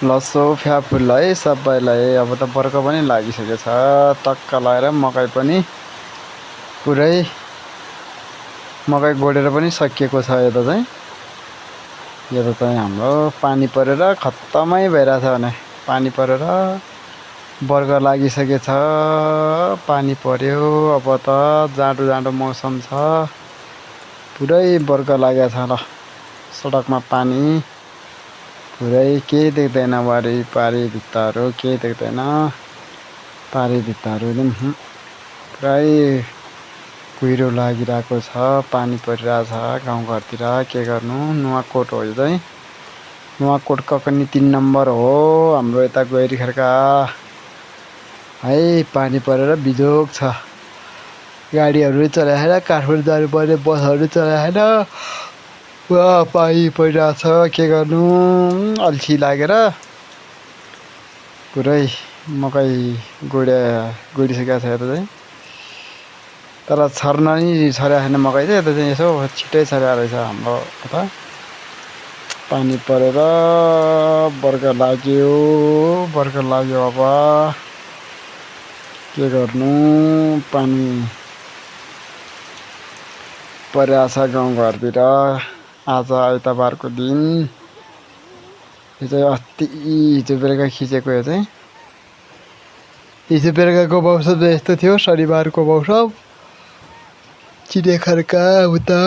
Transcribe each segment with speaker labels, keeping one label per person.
Speaker 1: लसो फ्याफुल है सबैलाई। अब त बर्खा पनि लागिसकेको छ, टक्क लगाएर मकै पनि पुरै मकै गोडेर पनि सकिएको छ। यो त चाहिँ हाम्रो पानी परेर खत्तमै भइरहेछ भने पानी परेर बर्खा लागिसकेको छ। पानी पर्यो, अब त जाडो जाडो मौसम छ, पुरै बर्खा लागेको छ। ल सडकमा पानी पुरै केही देख्दैन, वारिपारि भित्ताहरू केही देख्दैन। पारि भित्ताहरू एकदम पुरै कुहिरो लागिरहेको छ, पानी परिरहेछ गाउँघरतिर। के गर्नु, नुवाकोट हो यो चाहिँ, नुवाकोट ककनी 3 नम्बर हो हाम्रो यता गैरीखर्का है। पानी परेर बिजोग छ, गाडीहरू चलाएन, काठमाडौँ जानुपर्ने बसहरू चलाएन, पानी परिरहेछ। के गर्नु, अल्छी लागेर पुरै मकै गोडिसकेको छ यता चाहिँ। तर छर्न नि छरेको छैन मकै चाहिँ, यता चाहिँ यसो छिट्टै छरेको रहेछ हाम्रो यता। पानी परेर बर्खा लाग्यो अब के गर्नु, पानी परिरहेछ गाउँघरतिर। आज आइतबारको दिन, यो चाहिँ अस्ति हिजो बेलुका खिचेको। यो चाहिँ हिजो बेलुकाको मौसम यस्तो थियो, शनिबारको मौसम। चिने खर्का उता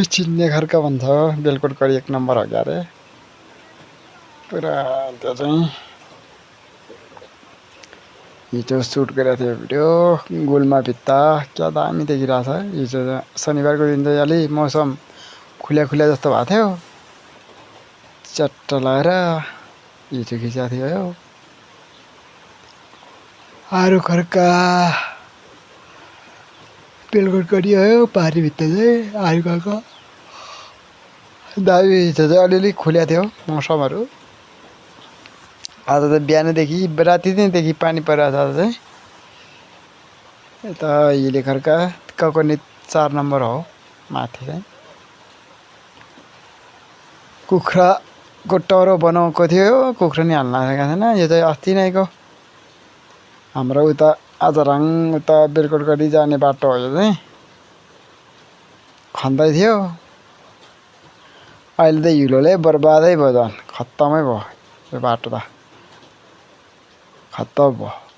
Speaker 1: चिन्ने खर्का भन्छ, बेलकोटगढी 1 नम्बर हो क्या अरे पुरा। त्यो चाहिँ हिजो सुट गरेको थियो भिडियो, गुल्मा भित्ता क्या दामी देखिरहेछ। हिजो शनिबारको दिन चाहिँ अलि मौसम खुल्या जस्तो भएको थियो, चट्ट लगाएर हिजो खिचेको थियो यो। आरू खर्का बेलकोटगढी हो, पारी भित्ता चाहिँ आरू खर्का दामी। हिजो चाहिँ अलिअलि खुल्या थियो मौसमहरू। आज त बिहानदेखि राति दिनदेखि पानी परिरहेछ। आज चाहिँ यता हिले खर्का ककनी 4 नम्बर हो माथि चाहिँ। कुखुराको टरो बनाएको थियो, कुखुरा नि हाल्न सकेको छैन। यो चाहिँ अस्ति नैको हाम्रो उता आजराङ उता बेलकोटगढी जाने बाटो हो यो चाहिँ, खन्दै थियो। अहिले त हिलोले बर्बादै भयो, झन् खत्तमै भयो यो बाटो त, खत्तम भयो।